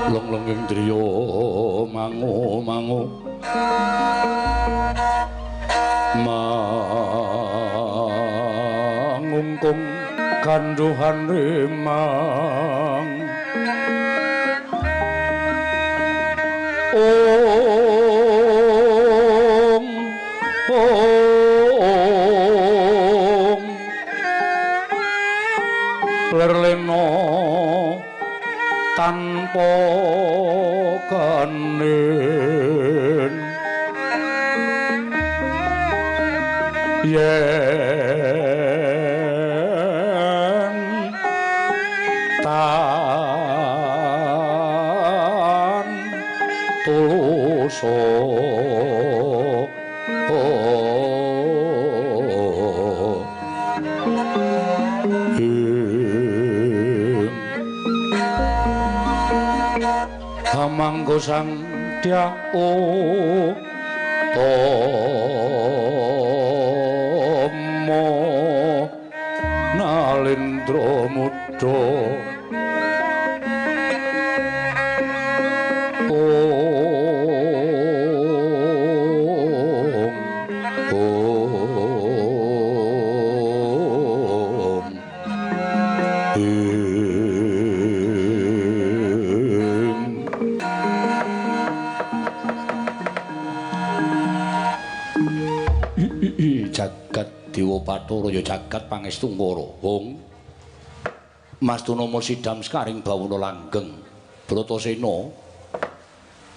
Long-longing driya mangu-mangu mangungkung kandhuhan rimang. Om om lerlena tanpa kanen yen tan tuluso hamangga sang dya utama nalendra muda. Om om jagat Dewa Bathara ya jagat Pangestungkara. Hong Mas Tunama sidam sekaring bawana langgeng. Bratasena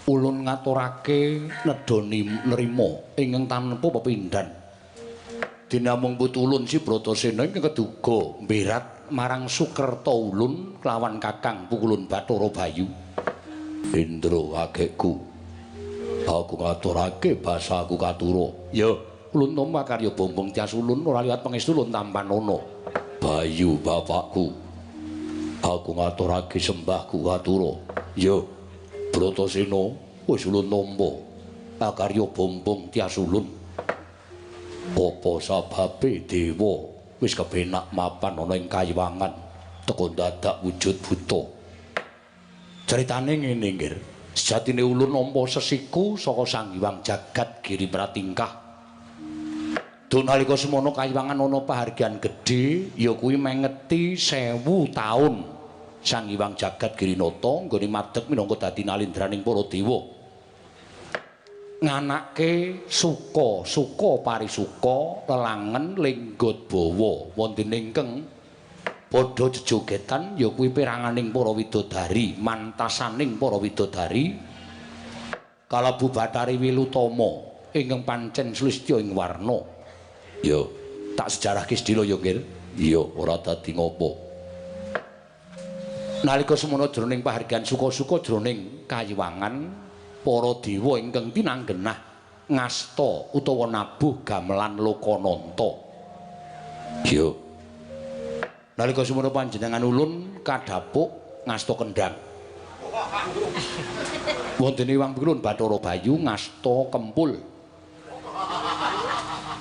ulun ngaturake nedha nrima ingkang tanpa pepindhan. Dinamung putu ulun si Bratasena ingkang keduga mberat marang Sukerta ulun kelawan Kakang Pukulun Bathara Bayu. Indra agekku, aku ngaturake basaku katura. Ya, ulun tampa karya bombong tias ulun ora liwat pangestu ulun tampanana. Bayu bapakku, aku ngaturake sembahku katura. Ya, Bratasena wis ulun tampa karya bombong tias ulun. Apa sababe dewa wis kepenak mapan ana ing kayiwangan teka dadak wujud buta? Critane ngene nggih. Sejatine ulun nampa sesiku saka Sang Hyang Jagat Giri Pratingkah. Dun nalika semono kayiwangan ana pahargyan gedhe ya kuwi mengeti 1000 taun Sang Hyang Jagat Girinata nggone madeg minangka dadi nalindraning para dewa. Nganake suka, suka parisuka lelangen linggodbawa wonten ingkang padha jejogetan ya kuwi peranganing para widodari, mantasaning para widodari kalebu Bathari Wilutama ingkang pancen sulistya ing warna. Ya, tak sejarahke sedhela ya, Nggir. Iya, ora dadi ngopo. Nalika semono jroning pahargyan suka-suka jroning kayiwangan para dewa ingkang tinanggenah ngasta utawa nabuh gamelan Lokananta. Ya. Nalika semono panjenengan ulun kadhapuk ngasta kendhang. Wonten Hyang Pilun Bathara Bayu ngasta kempul.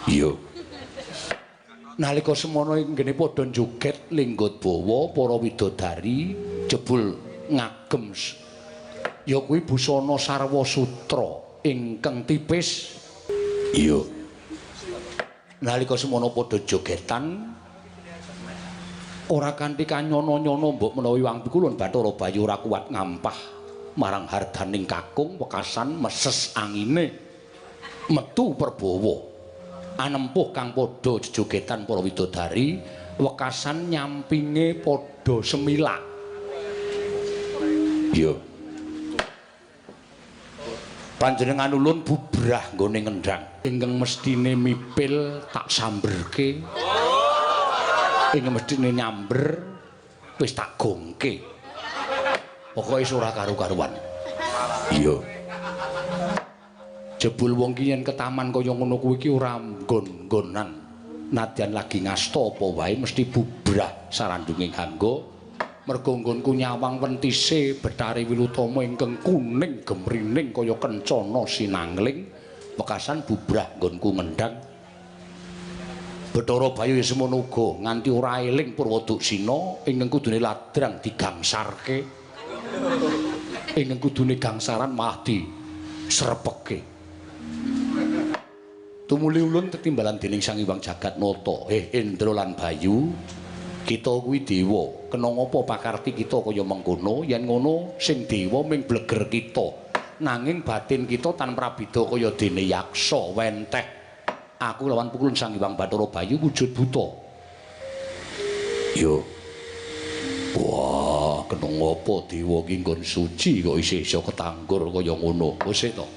Iya. Nalika semono inggene padha joget linggodbawa para widodari jebul ngagem ya kuwi busana sarwa sutra ingkang tipis. Iya. Nalika semono padha jogetan ora kanthi kanyono-nyono mbok menawi Wang Pikulun Bathara Bayu ora kuat ngampah marang hardaning kakung wekasan meses angine metu perbawa anempuh kang padha jejogetan para widodari wekasan nyampinge padha semilak. Iya. Panjenengan ulun bubrah nggone ngendhang ingkang mestine mipil tak samberke, ingkang mestine nyamber wis tak gongke, pokoke ora karu-karuan. Iya. Jebul wong ki yen ketaman kaya ngono kuwi ki ora nggon-nggonan. Nadyan lagi ngasta apa wae mesti bubrah sarandunging hangga. Mergo nggonku nyawang wentise Bathari Wilutama ingkang kuning gemrining kaya kencana sinangling, wekasan bubrah nggonku ngendhang. Bathara Bayu ya semono uga nganti ora eling Purwaduksina ingkang kudune ladrang digangsarke. Ingkang kudune gangsaran malah diserepeke. Tumuli ulun tetimbalan dening Sang Hyang Jagatnata. Indra lan Bayu, kita kuwi dewa. Kena ngapa pakarti kita kaya mengkono? Yen ngono sing dewa ming bleger kita. Nanging batin kita tan prabida kaya dene yaksa wenteh. Aku lawan pukulun Sang Hyang Bathara Bayu wujud buta. Yo. Wah, kena ngapa dewa ki nggon suci kok isih iso ketanggur kaya ngono. Wis to.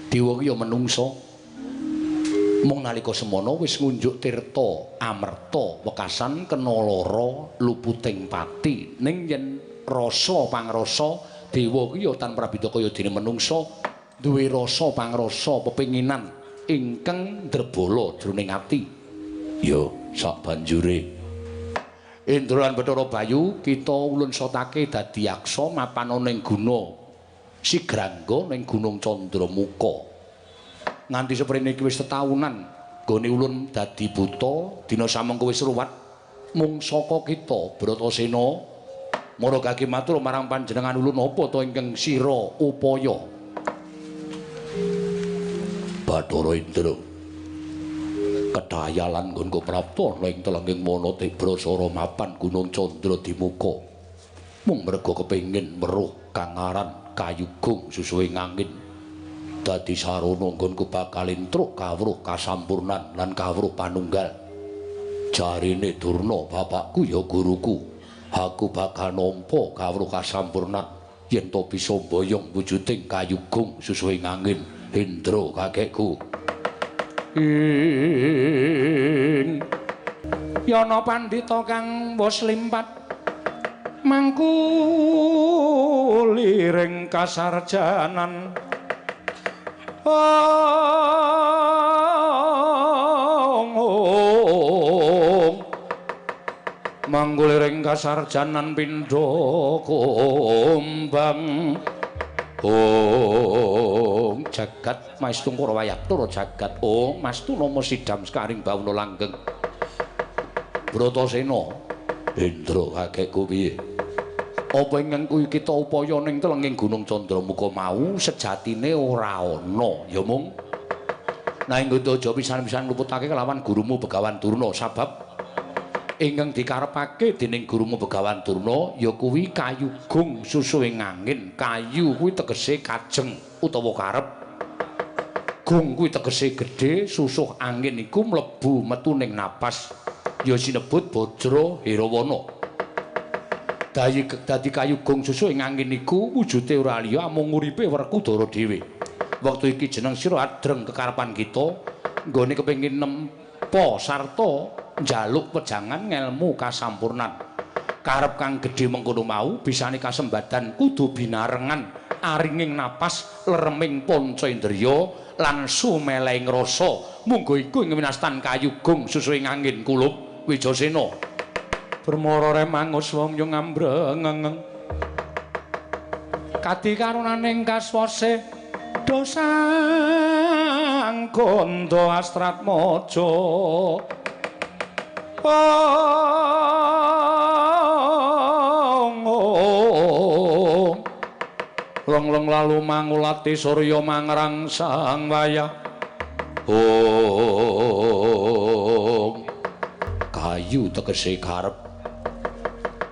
Dewa ki ya menungsa. Mung nalika semono wis ngunjuk tirta amerta wekasan kena lara luputing pati. Ning yen rasa pangrasa dewa ki ya tan prabida kaya dene menungsa, duwe rasa pangrasa pepinginan ingkang ndrebala jroning ati. Ya sak banjure Indra lan Bathara Bayu kita ulun sotake dadi yaksa mapan ning guna Sigrangga ning Gunung Candramuka. Nganti seprene iki wis tetaunan nggone ulun dadi buta, dina samengko wis ruwat mung saka kita Bratasena mara kaki matur marang panjenengan ulun apa ta ingkang sira upaya. Bathara Indra, kedayalan nggonku prapta ing telenging wana Tibrasara mapan Gunung Candra Dimuka mung merga kepengin weruh kang aran kayugung susuhe ngangin dadi sarana nggonku bakal entruk kawruh kasampurnan lan kawruh panunggal. Jarine Durna bapakku ya guruku, aku bakal nampa kawruh kasampurnan yen to bisa mboyong wujuding kayugung susuhe ngangin. Indra kakekku. Ing yana pandhita kang wis limpat mangku liring kasarjanan. Mangku liring kasarjanan pindha kumbang. Ong jagat maestungkara wayaktura jagat. Ong mastuna sidam sekaring bawana langgeng. Bratasena, Indra kakekku piye? Apa ingkang kuwi kita upaya ning telenging Gunung Candramuka mau sejatine ora ana ya mung. Nanging aja pisan-pisan ngluputake kelawan gurumu Begawan Durna, sabab ingkang dikarepake dening gurumu Begawan Durna ya kuwi kayugung susuhe ngangin. Kayu kuwi tegese kajeng utawa karep. Gung kuwi tegese gedhe, susuh angin iku mlebu metu ning napas. Ya sinebut Bajra Hirawana. Dadi kayugung susuh ing angin iku wujude ora liya amung uripe Werkudara dhewe. Wektu iki jeneng sira adreng kekarepan kita nggone kepengin nempa sarta njaluk wejangan ngelmu kasampurnan. Karep kang gedhe mengkono mau bisane kasembadan kudu binarengan aringing napas, lereming panca indriya lan sumelehing rasa. Munggo iku ing winastan kayugung susuhe angin kulup Wijasena. Permara remangus wong yo ngambrengeng kadi karunaning kaswase dosang gondo astratmaja. Long-long lalu mangulati surya mangrangsang wayah. Ong kayu tegese karep,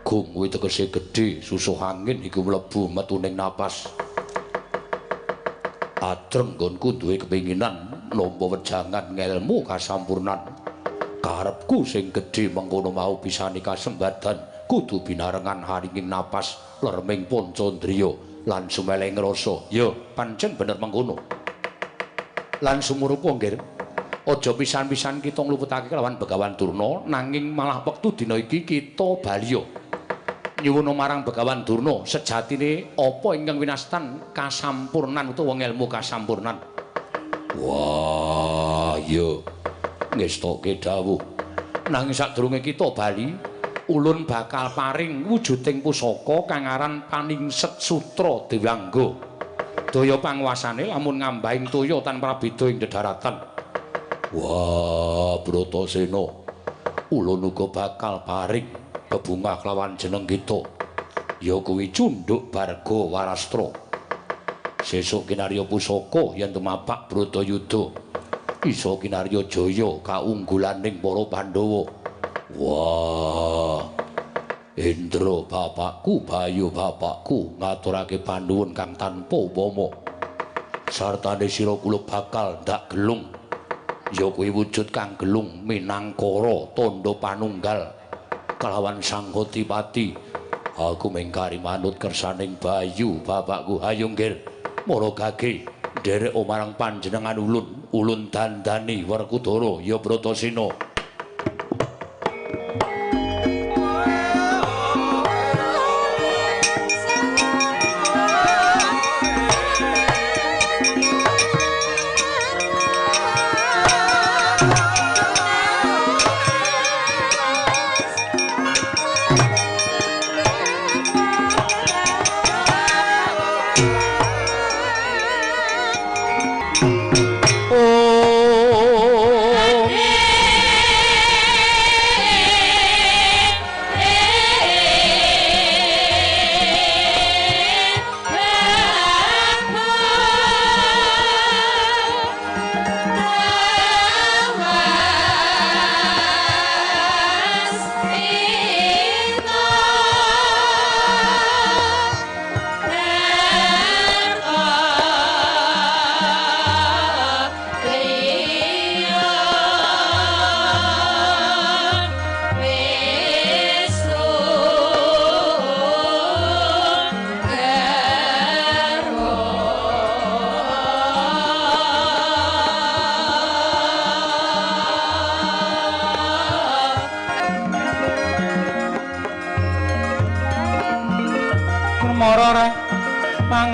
gung kuwi tegese gedhe, susuh angin iku mlebu metu ning napas. Adreng nggonku duwe kepinginan nampa wejangan ngelmu kasampurnan. Karepku sing gedhe mengkono mau bisane kasembadan kudu binarengan haringing napas, lerming panca indriya lan sumelehing rasa. Ya pancen bener mengkono. Lan sumurupa nggih, aja pisan-pisan kita ngluputake kelawan Begawan Durna, nanging malah wektu dina iki kita baliya nyuwun marang Begawan Durna sejatine apa ingkang winastan kasampurnan utawa ngelmu kasampurnan. Wah, ya ngestoke dawuh. Nanging sadurunge kita bali, ulun bakal paring wujuding pusaka kang aran Paningset Sutra Dewangga. Daya panguasane lamun ngambahing toya tan prabeda ing dedaratan. Wah, Bratasena, ulun uga bakal paring bebungah kelawan jeneng kita. Ya kuwi Cunduk Barga Warastra. Sesuk kinarya pusaka yen tumapak Bratayuda isa kinarya jaya kaunggulaning para Pandhawa. Wah, Indra bapakku, Bayu bapakku ngaturake panuwun kang tanpa upama. Sartane sira kula bakal ndak gelung. Ya kuwi wujud kang gelung minangkara tandha panunggal kalawan Sang Adipati. Aku mengkari manut kersaning Bayu bapakku. Ayo nggir, mara gage nderek marang panjenengan ulun, ulun dandani Werkudara ya Bratasena.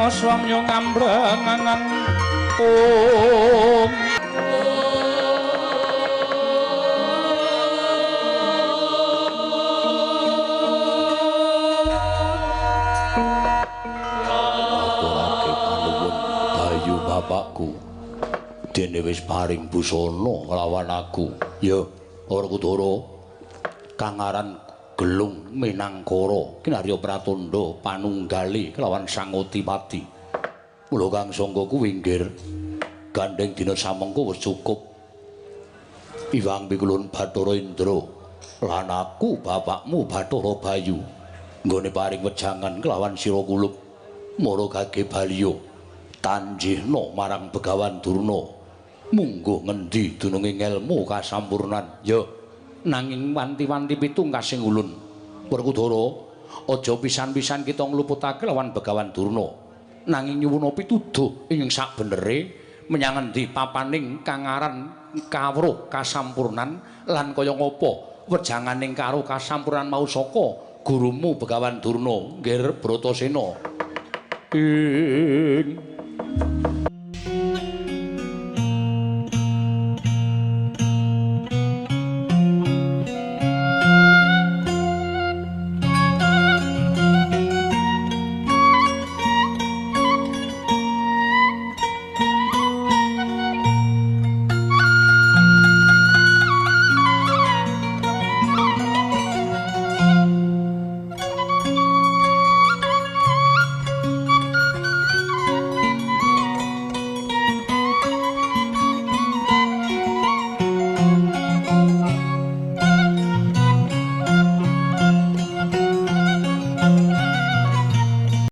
Swamya ngambrangan om. Aturake panuwun Bayu bapakku, dene wis paring busana lawan aku. Ya Werkudara kang aran Gelung minangkara kinarya pratandha panunggali kelawan Sang Adipati. Mula kang sangka kuwi nggir gandheng dina samengko wis cukup. Iwang pikulun Bathara Indra lan aku bapakmu Bathara Bayu nggone paring wejangan kelawan sira kulup mara gage baliya tanjihna marang Begawan Durna mungguh ngendi dununge ngelmu kasampurnan. Ya nanging wanti-wanti pitungkasing ulun Werkudara aja pisan-pisan kita ngluputake lawan Begawan Durna, nanging nyuwuna pituduh ing sakbenere menyang endi papaning kang aran kawruh kasampurnan lan kaya ngapa wejanganing karo kasampurnan mau saka gurumu Begawan Durna. Nggir Bratasena. Ing